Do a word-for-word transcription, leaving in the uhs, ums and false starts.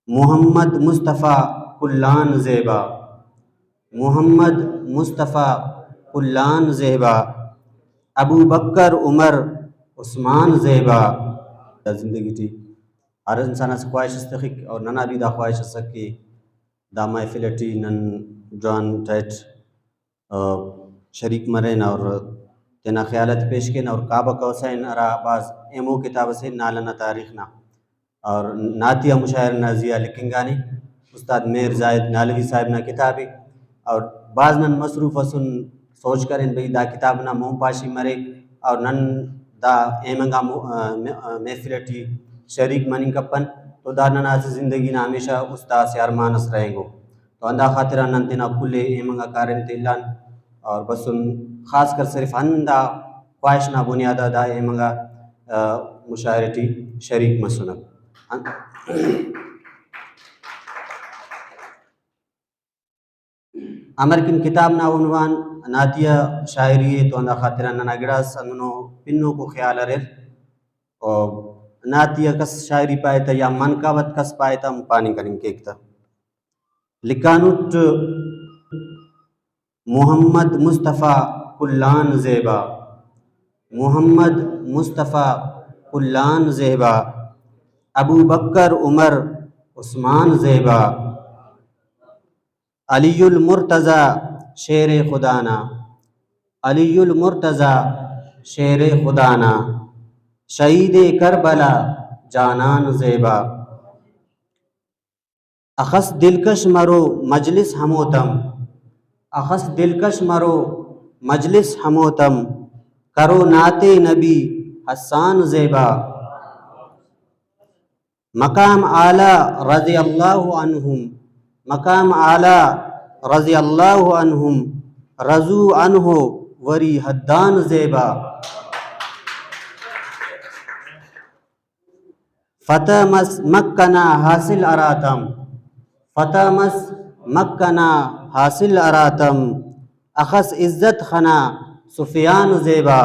محمد مصطفی کلان زیبا، محمد مصطفی کلان زیبا، ابو بکر عمر عثمان زیبا۔ زندگی ٹی ہر انسان اسہ خواہش اس تخک، اور ننا بھی دا خواہش اسک کہ دا محفل ٹی نن جوان ٹائٹ، آ، شریک مرین اور تینا خیالات پیش کین۔ اور کعبہ کوسین ہرا بھاز ایمو کتاب اسے نالہ نا تاریخ نا، اور نعتیہ مشاعرہ نا زیہا لکھنگانے، استاد مہر زاہد نالوی صاحب نا کتابے۔ اور بھاز نن مصروف اسن، سوچ کرین بھئی دا کتاب نا مون پاشی مریک، اور نن دا ایمنگا مو-، آ، مح-، آ، محفل ٹی شریک مننگ کپن، تو دا ننا اسہ زندگی نا ہمیشہ است آ اسہ ارمان اس رہینگو۔ تو ہندا خاطران نن تینا کل ءِ ایمنگا کاریم تے الان، اور بسن خاص کر صرف ہندا خواہش نا بنیاد آ دا ایمنگا، آ، مشاعرہ ٹی شریک مسنک۔ ہن-، امر کن کتاب نا عنوان نعتیہ شاعری ءِ، تو ہندا خاطران ننا گڑاس ہندنو پنوکو خیال اریر۔ اور نعتیہ کس شاعری پائے تہ یا منقبت کس پائے تہ ہم پاننگ کننگ کیک تہ۔ لکھانٹ محمد مصطفی کلان زیبا، محمد مصطفی کلان زیبا، ابو بکر عمر عثمان زیبا، علی المرتضی شیر خدا نا، علی المرتضی شیر خدا نا، شہید کربلا جانان زیبا۔ اخس دلکش مرو مجلس ہموتم، اخس دلکش مرو مجلس ہموتم، کرو نعت نبی حسان زیبا۔ مقام اعلی رضی اللہ عنہم، مقام اعلی رضی اللہ عنہم، رضو عنہ وری حدان زیبا۔ فتح مس مکہ نا حاصل اراتم، فتح مس مکہ نا حاصل اراتم، اخس عزت خنا سفیان زیبا۔